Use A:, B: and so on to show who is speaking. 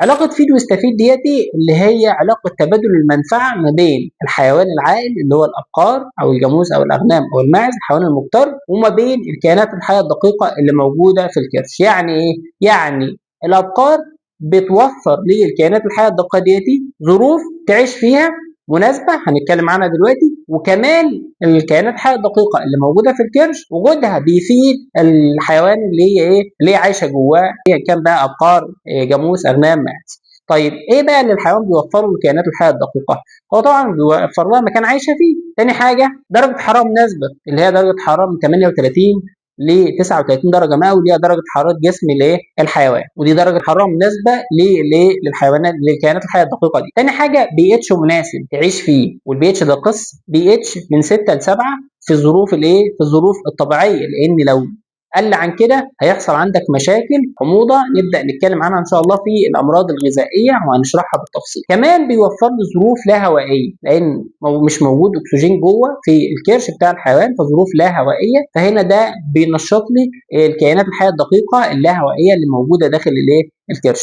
A: علاقة فيد واستفيد ديتي اللي هي علاقة تبادل المنفعة ما بين الحيوان العائل اللي هو الأبقار أو الجاموس أو الأغنام أو الماعز الحيوان المجتر، وما بين الكائنات الحية الدقيقة اللي موجودة في الكرش. يعني إيه؟ يعني الأبقار بتوفر للكائنات الحية الدقيقة ديتي ظروف تعيش فيها مناسبة هنتكلم عنها دلوقتي، وكمان الكائنات الحية الدقيقة اللي موجودة في الكرش وجودها بيفيد الحيوان اللي هي ايه؟ اللي هي عايشة جواه، ايا كان بقى أبقار، جاموس، أغنام، ماعز. طيب ايه بقى اللي الحيوان بيوفره للكائنات الحية الدقيقة؟ هو طبعا بيوفر لها مكان عايشة فيه. تاني حاجة درجة حرارة مناسبة اللي هي درجة حرارة من 38 ل 39 درجة مئوية، ودي درجة حرارة جسم الايه؟ الحيوان، ودي درجة حرارة مناسبة للحيوانات للكائنات الحية الدقيقة دي. تاني حاجة بي اتش مناسب تعيش فيه، والبي اتش ده قص بي اتش من 6 ل 7 في الظروف الايه؟ في الظروف الطبيعية، لأن لو قل عن كده هيحصل عندك مشاكل حموضة نبدأ نتكلم عنها إن شاء الله في الأمراض الغذائية وهنشرحها بالتفصيل. كمان بيوفر لي ظروف لا هوائية، لأن مش موجود أكسجين جوه في الكرش بتاع الحيوان، فظروف لا هوائية، فهنا ده بينشط لي الكائنات الحية الدقيقة اللاهوائية اللي موجودة داخل الايه؟ الكرش.